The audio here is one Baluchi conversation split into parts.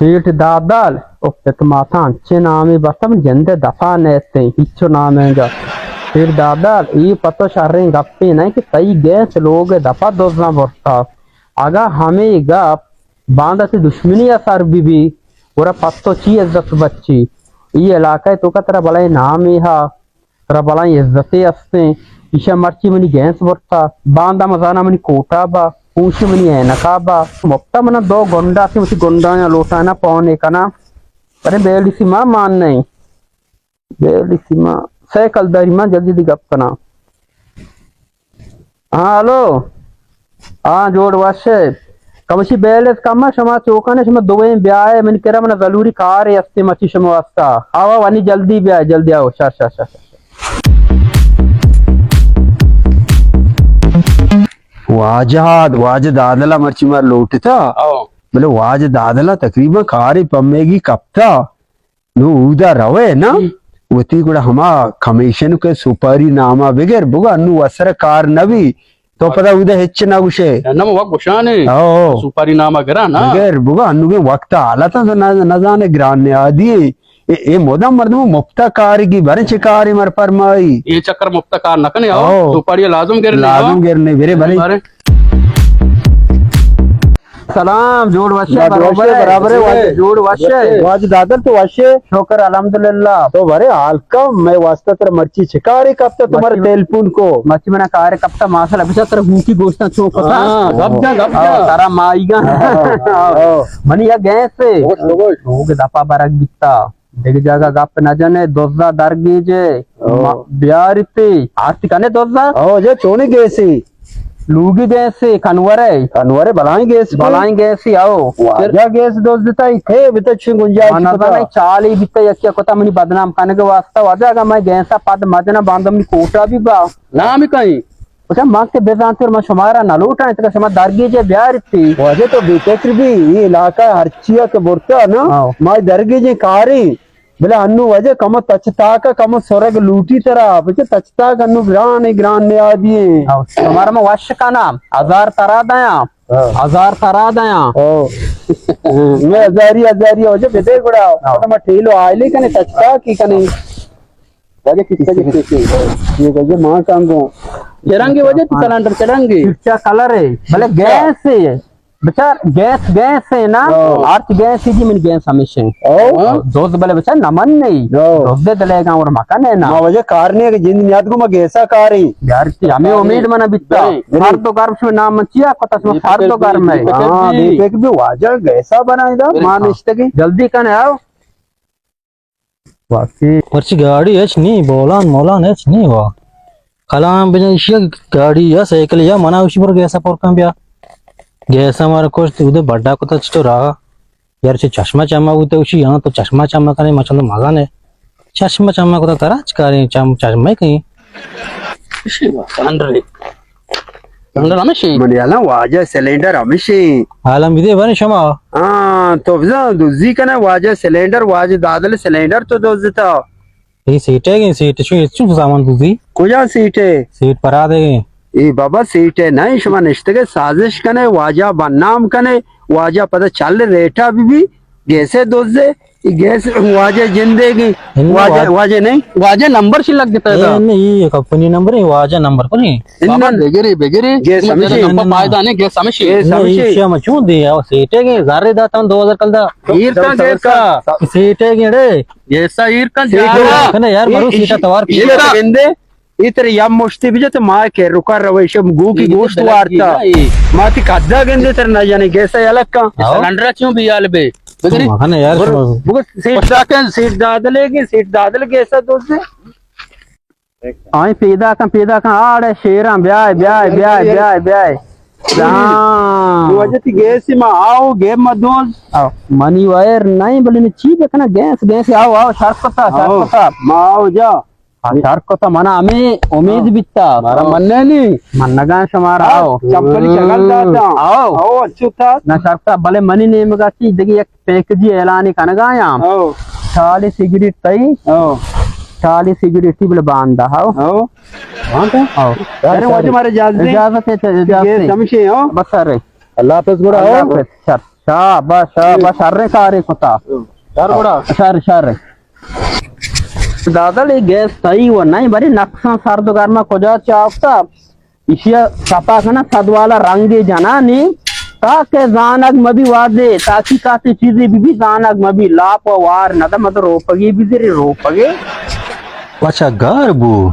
سیٹھ دادل، او پت ماتاں چے نامے بستہ، من جندے دپا نیستیں، ہچو نامے گا۔ سیٹھ دادل، اے پتو شریں گپے نہ کہ تئی گیس لوگ دپا دزاں برتا۔ اگاں ہمے گپ باندا تئی دشمنی ء سر بہ بی، گڑا پتو چی عزت بچی؟ اے علاقہ ء توکا ترا بلائیں نامے ہا، ترا بلائیں عزتے ہستیں۔ ایشا مرچی منی گیس برتا، باندا مزانا منی کوٹا با، پوشی منی عینکا با۔ مپتا منا دو گنڈا سی، وتی گنڈایاں لوٹانا پونے کنا۔ ارے بیلی سی ما مان نہیں۔ بیلی سیما سائیکل داری، من جلدی دی گپ کناں۔ ہاں، ہلو۔ ہاں، جوڑ وش ئے۔ کمشی بیلس کم، شما چوکانے، شما دوئیں بیائے، من کرا منا ضروری کارے ہستے مچی شما واسطہ۔ آوا وانی جلدی بیائے، جلدی آؤ۔ شر، شر، شر، شر۔ واجہ، واجہ دادلا مرچی مار لوٹتا۔ او۔ بلے واجہ دادلا تقریباً کارے پمیگی کپتا۔ نوں اودا روئے نا، ہم۔ وتی گڑا ہما کمیشن کہ سپاری ناما بگر، بگو انوں وسر کار نبی، تو پدا اودا ہچ نہ گوشے۔ نہ، من وت گوشانے۔ او۔ سپاری ناما گرا نا۔ بگر، بگو انوں وقت حالت تو نہ، نہ زانے گران نیادی۔ اے، اے مدام مردم مفتا کار کی، برے چے کارے مر پرمائی۔ اے چکر مفتا کار نہ کنے، او۔ او۔ سپاری لازم گرنے، لازم او۔ گرنے، برے، برے۔ برے۔ سلام، جوڑ وش ئے، بس برابر وش ئے، ئے۔ برابر ئے، واجہ جوڑ وش ئے۔ واجہ دادل تو وش ئے؟ شکر الحمدللہ۔ تو برے حال کم، مئے واسطہ ترا مرچی چے کارے کپتا، تو مارا مرچی ٹیلیفون کو؟ مرچی منا کارے کپتا، ماشاءاللہ، بچا ترا گوکی گوشتاں چون کتا۔ ہاں، گپ جا، گپ جا۔ ہاں، ترا مائیگا۔ ہاں، ہاں۔ منی یک گیسے۔ گوش، گوش۔ لوگ دپا برگ بیتا۔ دگہ جاگہ گپ نہ جنے، دزا درگیجے، او۔ ما-، بیارتی، آرتی کنے دزا؟ او، جے چونی گیسی؟ لوگی گیسی، کنورے۔ کنورے بلائیں گیس کو؟ بلائیں گیسی، او۔ واجہ گیس دزتا، ای کھے بیتا چی گنجائش من کتا؟ نزانے، چالی بیتا، یکی کتا منی بدنام کنگ واسطہ، واجہ اگا میں گیسا پد مجنا باندم نی کوٹا بھی با۔ نام کہیں؟ اچھا، من کہ بزانتر من شمارا نہ لوٹاں، اتکا شما درگیجے بیارتی۔ واجہ تو بے فکر بی، اے علاقہ ہرچیا کہ برتا نا، ہاں۔ ما درگیجے کاری، بلے انو واجہ کمو تچ تاکا کمو سرگ لوٹی ترا، بچہ تچ تاک انو گران اے، گران نیادی اے۔ ہاں، شمارا من وش کناں، ہزار ترا دیاں، ہاں۔ ہزار ترا دیاں۔ ہاں۔ میں ہزاری، ہزاری واجہ بدے گڑا، ہاں۔ ما ٹھیلو آئلی کنے، تچ تاکی کنے۔ واجہ کس طرح کی؟ یہ واجہ ماں کانگو۔ چرنگی واجہ تو سلنڈر چرنگی۔ چرچا کلر ہے، بلے گیس ہے۔ بچار گیس، گیس ہے نا؟ ہاں۔ آرت گیس ہے جی، من گیس ہمیشہ۔ ہاں۔ دوست بلے بچار نمن نہیں۔ ہاں۔ دوست دے دلے گا اور مکان ہے نا۔ ما واجہ کار نہیں کہ جند نیاد کو ما گیسا کار ہی۔ یار تی ہمیں امید منا بیتا۔ نہیں۔ ہر دو گرم شو نام من چیا کتا شما ہر دو گرم ہے۔ ہاں، بے فکر بی واجہ گیسا بنائے دا، ما نشتگی۔ جلدی کنے آؤ۔ واقعی۔ پرچی گاڑی ہچ نی، بولان مولان ہچ نی وا۔ کلام بجن ایشی گاڑی یا سائیکل یا منا اوشی پر گیسا پر کن بیا۔ گیسا مارا کشت، اودے بڈا کتا چتو راہ۔ یار چے چشمہ چما بوتے اوشی، ہاں تو چشمہ چما کنے، ما چلو مزہ نے۔ چشمہ چما کتا ترا چکاریں، چم-، چشمہ کہیں۔ سلنڈر۔ سلنڈر ہمیشی؟ منی حالاں واجہ سلنڈر ہمیشی۔ حالاں بدے بارے شما۔ ہاں، تو بزاں دزی کنا واجہ سلنڈر، واجہ دادل سلنڈر تو دزتا۔ اے سیٹ ہے کہ سیٹ شو، چون سامان دزی؟ کجا سیٹ ہے؟ سیٹ پرا دے۔ اے بابا سیٹ ہے نہیں، شما نشتگے سازش کنے، واجہ بدنام کنے، واجہ پتہ چل ریٹا بی بی، گیسے دزے۔ گیس واجہ جندے گی۔ واجہ، واجہ نہیں؟ واجہ نمبر شی لگ گتا ہے۔ اے نہیں، یہ کمپنی نمبر ہے، واجہ نمبر کو نہیں۔ بابا بگری، بگری۔ گیس ہمیشہ۔ نمبر پائدہ نہیں، گیس ہمیشہ۔ گیس ہمیشہ۔ شما چون دے، او سیٹے گے، زارے داتا ہوں دو ہزار کل دا۔ ایر کا گیس کا۔ سیٹے گے ڑے۔ گیسا ایر کا جانا۔ کنے یار، مرو سیٹا توار کی۔ ایر کا گندے۔ اے ترا یا مشتی بجا تو ما کہ رکا رویش گو کی گوشت وارتا۔ ما تی کدا گندے تر نہ جانے گیسا یلکا۔ سلنڈر چوں بیال بے۔ بگری۔ مکن یار، بگو، شما۔ بگو سیٹ دادلے گی، سیٹ دادلے گیسا دوست۔ آئی پیدا کن، پیدا کن، آڑے شیراں، بیائے، بیائے، بیائے، بیائے، بیائے۔ جان۔ تو واجہ تی گیس ما آؤ، گیب ما دوز۔ آؤ۔ منی وائر نہیں، بلے نی چی بکنا، گیس، گیس، آؤ، آؤ، شرط کتا، شرط کتا۔ ما آؤ جا۔ ہاں، شر کتا، منا ہمیں امید بیتا۔ مارا مننے نی۔ منگا شمارا۔ آؤ۔ چپلی چگل داتا۔ آؤ۔ آؤ، اچھو تھا۔ نہ شر کتا، بلے منی نیمگا چی دگی یک پیکجی اعلانی کنگا یا۔ آؤ۔ چالی سگریٹ تئی۔ آؤ۔ چالی سگریٹ تی بلے باندا، آؤ۔ آؤ۔ باندا؟ آؤ۔ ارے واجہ مارا اجازت ہے۔ اجازت ہے، اجازت ہے۔ سمجھے، آؤ۔ بس سر۔ اللہ حافظ گڑا، اللہ آؤ۔ حافظ، شر۔ شاباش، شاباش، شریں کارے کتا۔ شر گڑا۔ شر، شر۔ دادل، اے گیس تئی و نئیں، بری نقصان سرد و گرما کجا چاپتا؟ ایشی ءَ سپا کناں، صد والا رنگے جنانی، تاکہ زانگ مبی وادے، تحقیقات چیزے بی بی، زانگ مبی، لاپ و وار ندہ، مد روپگے بزری روپگے۔ پچا گار بو،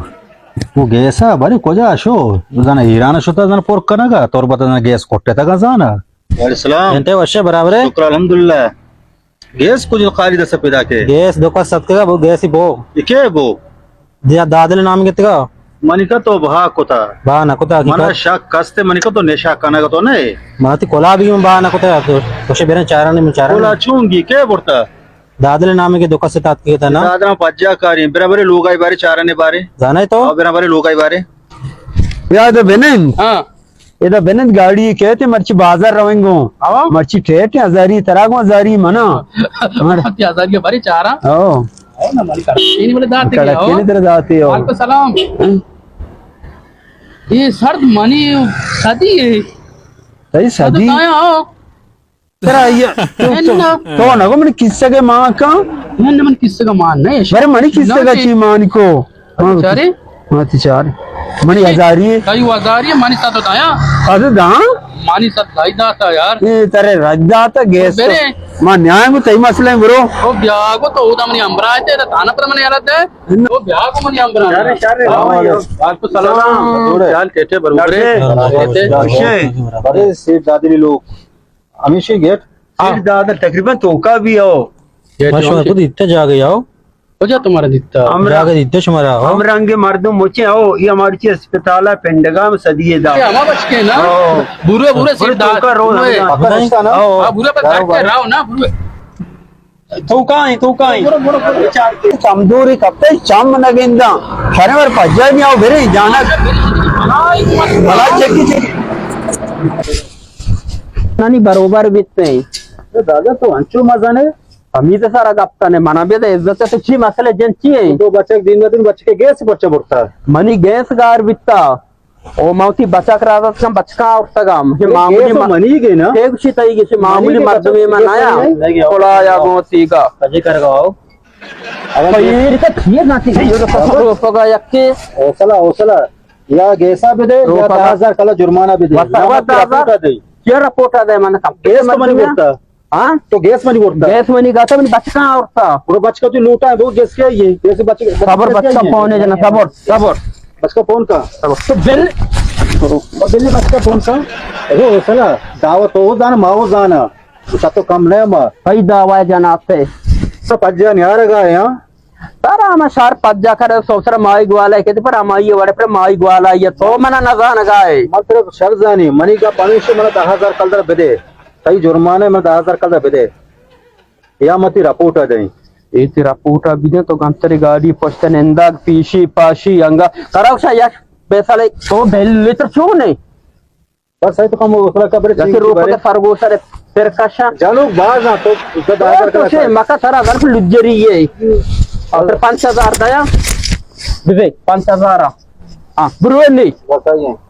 وہ گیسا بری کجا شو؟ زن ایران شتا زن پر کنگا، تربت زن گیس کٹتگا زانا۔ وعلیکم السلام۔ انتے وشے برابرے؟ شکر الحمدللہ۔ گیس کجا خالی دست پیدا کے؟ گیس دو کس ستکگا بو، گیسی بو۔ اے کے بو؟ دیا دادل نام گتگا۔ منی کا تو بہا کتا۔ بہا نہ کتا، حقیقت۔ منا شک کستے، منی کا تو نشا کنگا تو نہ۔ منا تی کلا بھی من بہا نہ کتا، تو وشے بیرن چارانی من چارانی۔ کلا چونگی کے برتا؟ دادل نام کے دو کس تاتکگا نا۔ دادل پجا کاری، برابرے لوگائی بارے چارانی بارے۔ زانے تو؟ او برابرے لوگائی بارے۔ یاد بنند۔ ہاں۔ ادا بنند گاڑی کہتے مرچی بازار رویں گوں۔ ہاں۔ مرچی ٹھیٹ ہزاری ترا گوں ہزاری منا۔ ہاں۔ ہزاری بری چارا۔ او۔ او نا مالک کڑکی نہیں بولے داتے ہو۔ کڑکی نہیں ترا داتے ہو۔ وعلیکم السلام۔ ہاں۔ یہ سرد منی صدی ہے۔ صحیح صدی۔ تایا ہو۔ ترا آئی ءَ تو، تو، نہ۔ تو نہ گو من کسگ ءَ مان کن۔ نہ، نہ، من کسگ ءَ مان نہ۔ برے منی کسگ ءَ چی مان کو؟ بیچارے؟ ہاں، تی چار۔ منی ہزاری۔ کئی ہزاری، منی سد دایا۔ سد داں؟ منی سد دائی داتا یار۔ اے ترے رد داتا گیس تو۔ برے۔ ما نیائیں گو تئی مسئلہ برو۔ او بیا گو تو اودا منی امبرا ہے، تیرا تانا پر منی حالت ہے۔ او بیا گو منی امبرا۔ شارے، شارے۔ وعلیکم السلام۔ جوڑے۔ چال ٹیٹے برو برے۔ ٹیٹے۔ برے سیٹ دادی لوگ۔ ہمیشی گیٹ۔ ہاں۔ سیٹ دادا تقریباً توکا بھی ہو۔ گیٹ ما شما جوڑ کو دیتا جاگہ آؤ۔ کجا تمہارا دیتا؟ ہم جاگہ دیتا شمارا، ہاں۔ ہم رنگ مردم مچے ہو، یہ ہماری چی اسپتال ہے، پنڈگا میں صدی دا۔ یہ ہما بچ کے نا؟ ہاں۔ بورے، بورے سیٹ داد۔ توکا روز بورے۔ ہم پتہ نہیں۔ ہاں۔ ہاں، بورے پر بیٹھ کے راو نا، بورے۔ تو کائیں، تو کائیں؟ برو، برو، برو۔ کمزوری کپتے چم نہ گنداں۔ شرے ور پجا نہیں آؤ، برے جانا۔ بلا چکی چکی۔ نانی بروبر بیتے ہیں۔ اے دادا تو انچو مزن ہے۔ ہمیں تو سارا گپتا نے، منا بھی تو عزت ہے، تو چی مسئلہ جن چی ہے؟ تو بچک دین بدن بچکے گیس پرچہ برتا۔ منی گیس گار بیتا۔ او ما وتی بچک را دات کن، بچکاں آورتگاں۔ اے معمولی گیس ما-، منی گے نا؟ اے گوشی تئی گیس معمولی منی گے مردمے بچک من گیس نیا۔ نہیں؟ کلا یا گو تیگا۔ پجے کرگا آؤ۔ پیر کا تیر نہ تھی، یہ تو سفر ہو پگا یکی۔ حوصلہ، حوصلہ۔ یا گیسا بدے، یا روپا دہ ہزار کلا جرمانہ بدے۔ بس، یا بس، مت دہ ہزار۔ رپورٹ دے۔ کیا رپورٹ دے؟ من کم گیس تو منی کرتا۔ برتا۔ ہاں؟ تو گیس منی برتا؟ گیس منی گاتا، منی بچکاں آورتا۔ برو بچکا تو لوٹا ہے، وہ گیس کیا ہے؟ گیس بچ-، صبر، بچکا کیا ہے؟ فون ہے جنا، صبر، صبر۔ بچکا فون کا؟ صبر۔ تو بل، تو بل بچکا فون کا؟ ارے حوصلہ، دعوت ہو دانا، ماو دانا۔ تو تو کم نہیں ما۔ کئی دعوی جناب سے؟ سب پجا نیارگا ہے، ہاں؟ سر، ہما شہر پجا کرے، سو سر مائی گوالا ہے، کہتے پر ہمائی وڑے پر مائی گوالا ہے، تو منا نزانگا ہے۔ من ترا شر زانی، منی کا پمیشے منا دہ ہزار کلدار بدے۔ تئی جرمانہ من دہ ہزار کلدار بدے۔ یا متی رپورٹ دیں۔ اے تی رپورٹ بدیں تو گنتری گاڑی پشت نندگ پیشی پاشی انگا۔ کراوشا یک پیسہ لے تو بل لیتر چون ہے؟ بس ہے تو کم حوصلہ کا برے جیسے چیز روپے برے۔ سرگوشا رے پر کشا۔ جانو باز ہاں تو دہ ہزار تو کا سے مکا سرا گن لجری ہے۔ اور پھر پانچ ہزار دیا۔ بزے پانچ ہزار۔ ہاں، بروے نہیں۔ بس آئیے۔